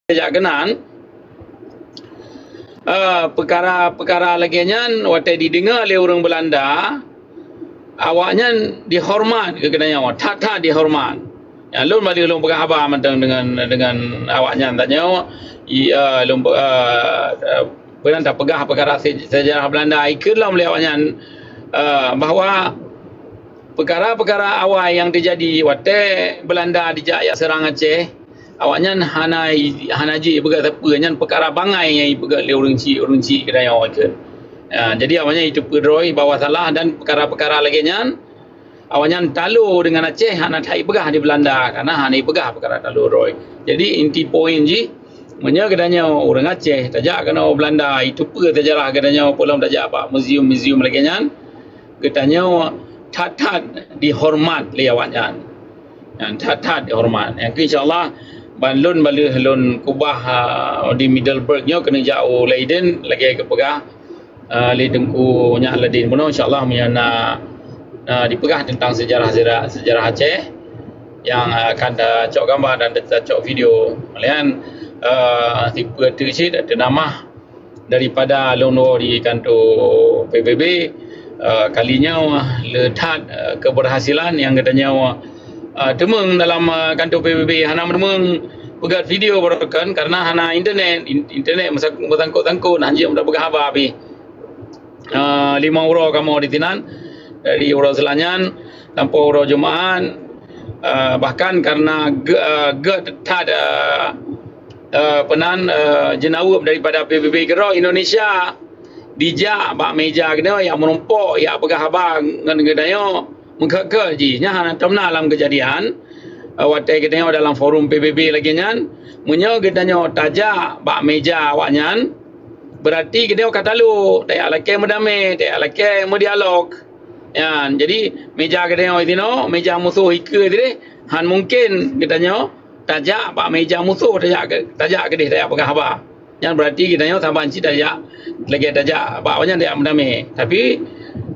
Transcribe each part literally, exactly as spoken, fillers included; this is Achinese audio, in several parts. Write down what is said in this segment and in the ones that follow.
jak keunan, eh, peukara-peukara lagée nyan watée jideungoe lé ureuëng Beulanda, awaknyan jihoreumat keu geutanyoe, that-that jihoreumat. Nyang lôn bali lôn peugah haba mantong deungon, deungon awaknyan tanyoe, i, eh, lôn, eh, eh, peue nan tapeugah peukara se-, sejarah Beulanda ikeu lom lé awaknyan, eh, bahwa peukara-peukara awai nyang teujadi watée Beulanda jijak jak seurang Aceh, awaknyan hana, hana jipeugah sapeue, nyan peukara bangai nyang jipeugah lé ureuëng chik, ureuëng chik geutanyoe ikeu. Ya, jadi awaknyan jiteupeue droe bahwa salah dan peukara-peukara lagée nyan, awaknyan talo deungon Aceh hana that jipeugah di Beulanda, karena hana jipeugah peukara talo droe. Jadi inti poin jih, meunyoe geutanyoe ureuëng Aceh tajak keunoe Beulanda, jiteupeue sejarah geutanyoe, peue lom tajak bak museum-museum lagée nyan, geutanyoe that-that jihoreumat lé awaknyan. Nyan that-that jihoreumat. Nyang keu insya Allah ban lôn baleueh lôn keubah, ah, di Middelburg nyoe keuneuk jak u Leiden lagée geupeugah, ah, lé Teungku Nyak Ladin bunoe, insya Allah meunyoe na, na jipeugah teuntang sejarah-sejarah, sejarah Aceh nyang, ah, akan tacok gambar dan tacok video. Meulian, ah, sipeue teuk cit teunamah daripada lôn woe di kantô P B B, eh, kali nyoe le that, eh, keberhasilan nyang geutanyoe, eh, teumeung dalam, eh, kantô P B B. Hana meuteumé peugét video baroe kan, karena hana internet. In-, internet meusa-, meusangkot-sangkot, hana jeuet meupeugah haba pih. Eh, limong uroe kamoe di sinan, dari uroe Seulanya sampoe uroe Jumaat, eh, bahkan karena ge-, eh, gét that, eh, eh, peunan, eh, jeunaweueb daripada P B B keudroe Indonesia dijak bak meja geutanyoe, jak meurumpok, jak peugah haba ngon geutanyoe, meukheut-kheut jih. Nyan hana tom na lam keujadian, eh, watée geutanyoe dalam forum P B B lagée nyan, meunyoe geutanyoe tajak bak meja awaknyan, beurati geutanyoe ka talo, tajak lakée meudamé, tajak lakée meudialog. Nyan, jadi meja geutanyoe sinoe, meja musoh ikeue sideh, han mungken geutanyoe tajak bak meja musoh, tajak ke-, tajak keudeh, tajak peugah haba. Nyan beurati geutanyoe saban cit tajak, lagée tajak bak awaknyan tajak meudamé. Tapi,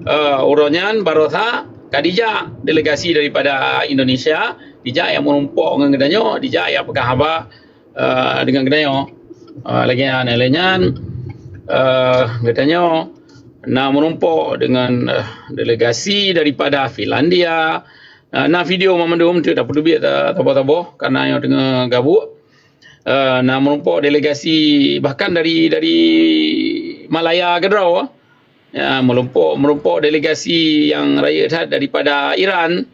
eh, uroe nyan barosa ka dijak delegasi daripada Indonesia, dijak jak meurumpok ngon geutanyoe, dijak jak peugah haba, eh, deungon geutanyoe. Eh, lagée nyan, lagée nyan, eh, geutanyoe na meurumpok deungon, eh, delegasi daripada Finlandia. Eh, na video mandum tu tapeuteubiet, eh, saboh-saboh karena nyoe teungoh gabuk. Eh, na meurumpok delegasi bahkan dari, dari Malaya keudroe. Ya, meurumpok, meurumpok delegasi nyang rayeuk that daripada Iran,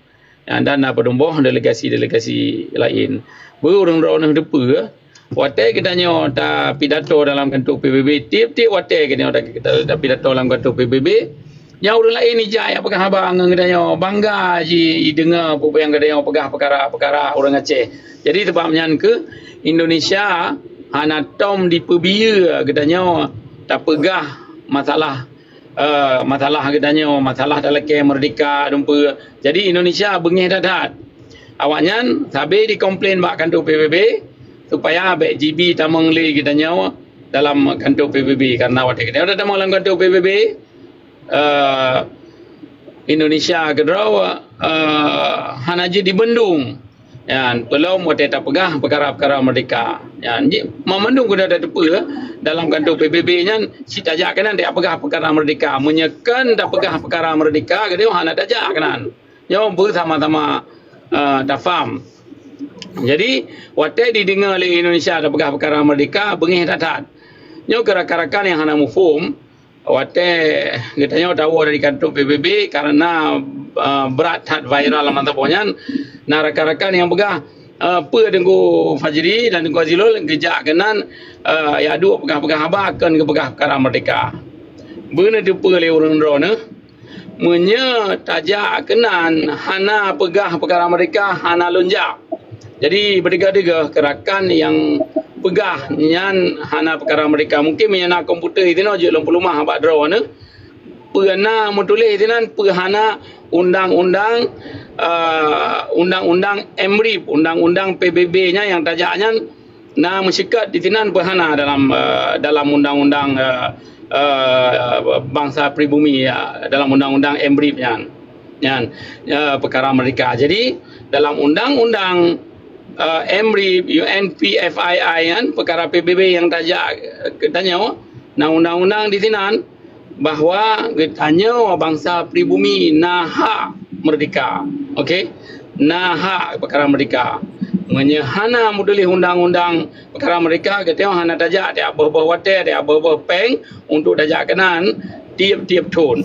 ya, dan na padum boh delegasi-delegasi laén. Beu ureuëng droeneuh teupeue, watée geutanyoe tapidato dalam kantô P B B, tieb-tieb watée geutanyoe ta-, ta-, tapidato lam kantô P B B, nyang ureuëng laén ijak jak peugah haba ngon geutanyoe, bangga ji ideungoe peue nyang geutanyoe peugah peukara-peukara ureuëng Aceh. Jadi, sabab nyan keuh Indonesia hana tom dipeubiyeu geutanyoe tapeugah masalah, eh, masalah geutanyoe, masalah talakée meurdeka dumpeue. Jadi Indonesia beungéh that-that. Awaknyan sabe dikomplain bak kantô P B B supaya bék jibi tamong lé geutanyoe dalam kantô P B B, karena watée geutanyoe tamong lam kantô P B B, eh, Indonesia keudroe, eh, hana jeuet dibendung. Nyan, peulom watée tapeugah peukara-peukara meurdeka. Nyan, ji, mandum keuneuk tateupeue dalam kantô P B B nyan, cit tajak keunan tajak peugah peukara meurdeka. Meunyoe kon tapeugah peukara meurdeka, geutanyoe hana tajak keunan. Nyoe beusama-sama, eh, tafaham. Jadi, watée dideungoe lé Indonesia tapeugah peukara meurdeka, beungéh that-that. Nyoe keu rakan-rakan nyang hana muphom, watée geutanyoe tawoe dari kantô P B B karena, eh, brat that viral lam saboh nyan, na rakan-rakan nyang peugah, eh, peue Teungku Fajri dan Teungku Azilul geujak keunan, eh, jak duek peugah-peugah haba kon geupeugah peukara meurdeka. Beu neuteupeue lé ureuëng droeneuh, meunyoe tajak keunan hana peugah peukara meurdeka, hana lôn jak. Jadi, beudeugoe-deugoe keu rakan nyang peugah nyan hana peukara meurdeka. Mungken meunyoe na komputer sinoe jeuet lôn peuleumah bak droeneuh, peue na meutuléh sinan, peue hana undang-undang, eh, undang-undang M R I P, undang-undang P B B nyan nyang tajak nyan na meusikat di sinan peue hana dalam, eh, dalam undang-undang, eh, eh, bansa pribumi, ya, dalam undang-undang M R I P nyan. Nyan, eh, peukara meurdeka. Jadi, dalam undang-undang uh, M R I P, U N P F I I kan, peukara P B B nyang tajak, eh, geutanyoe, na undang-undang di sinan bahwa geutanyoe bansa pribumi na hak meurdeka. Okey? Na hak peukara meurdeka. Meunyoe hana meutuléh undang-undang peukara meurdeka, geutanyoe hana tajak tieb boh-boh watée, tieb boh-boh péng untuk tajak keunan tieb-tieb thon.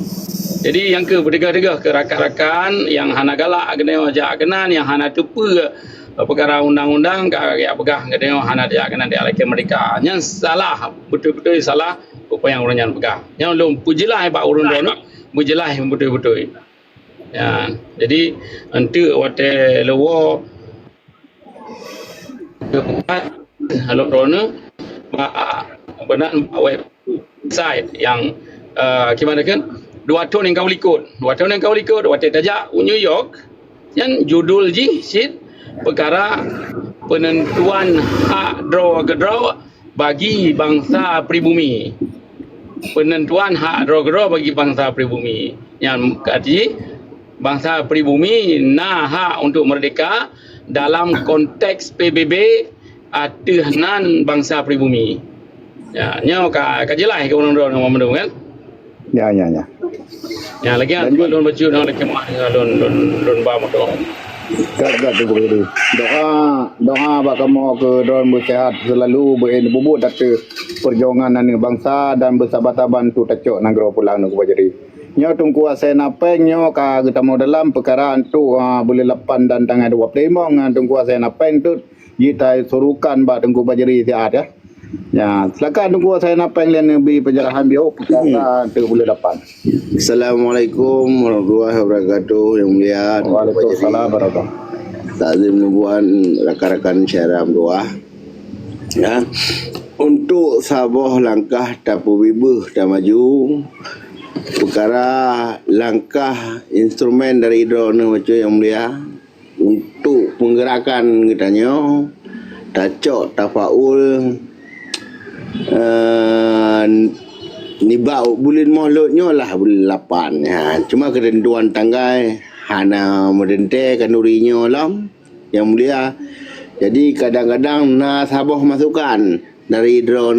Jadi, nyang keuh beuteugoh-teugoh keu rakan-rakan nyang hana galak geutanyoe jak keunan, nyang hana teupeue peukara undang-undang ka geujak peugah geutanyoe hana tajak keunan di alakée meurdeka. Nyan salah, beutôi-beutôi salah peue nyang ureuëng nyan peugah. Nyan lôn peujeulaih bak ureuëng droeneuh, beujeulaih beutôi-beutôi. Ya, jadi, enteuk watée leuwoe, lôn droeneuh bak, beunan bak website nyang, eh, kiban kan, dua thon nyang ka likot. Dua thon nyang ka likot, watée tajak u New York, nyan judul jih cit peukara peunentuan hak droe keudroe bagi bansa pribumi. Peunentuan hak droe keudroe bagi bansa pribumi. Nyan ka jih, bansa pribumi na hak untuk meurdeka dalam konteks P B B ateueh nan bansa pribumi. Ya, nyoe ka, ka jeulaih keu ureuëng droeneuh mandum kan? Ya, ya, ya. Ya, lagi lôn bacut, lôn, lôn, lôn ba moto. Gat, gat, Teungku Bajuri. Doa, doa bak kamoe keu droen beusehat seulalu, beu-, beubuet ateueh peujuangan aneuëk bansa dan beusaban-saban untuk tacok nanggroe pulang, Teungku Bajuri. Nyoe Teungku Asai na péng nyoe ka geutamong dalam peukara untuk, ah, buleuen lapan dan tanggai dua puluh lima ngon Teungku Asai na péng tu jitasurukan bak Teungku Bajuri siat, ya. Ya, silakan Teungku Asai na péng lé neubi pencerahan biôh peukara untuk buleuen lapan. Assalamualaikum warahmatullahi wabarakatuh, Yang Mulia. Waalaikumsalam warahmatullahi. Takzim nubuan rakan-rakan syedara meutuah. Ya. Untuk saboh langkah tapeubeubaih tamaju, peukara langkah instrumen dari droeneuh bacut Yang Mulia untuk peugerakan geutanyoe, tacok tafaul, eh, nibak buleuen Molot nyoe lah buleuen lapan. Ha, cuma keuteuntuan tanggai hana meudentée khanuri nyoe lom, Yang Mulia. Jadi, kadang-kadang na saboh masukan dari droeneuh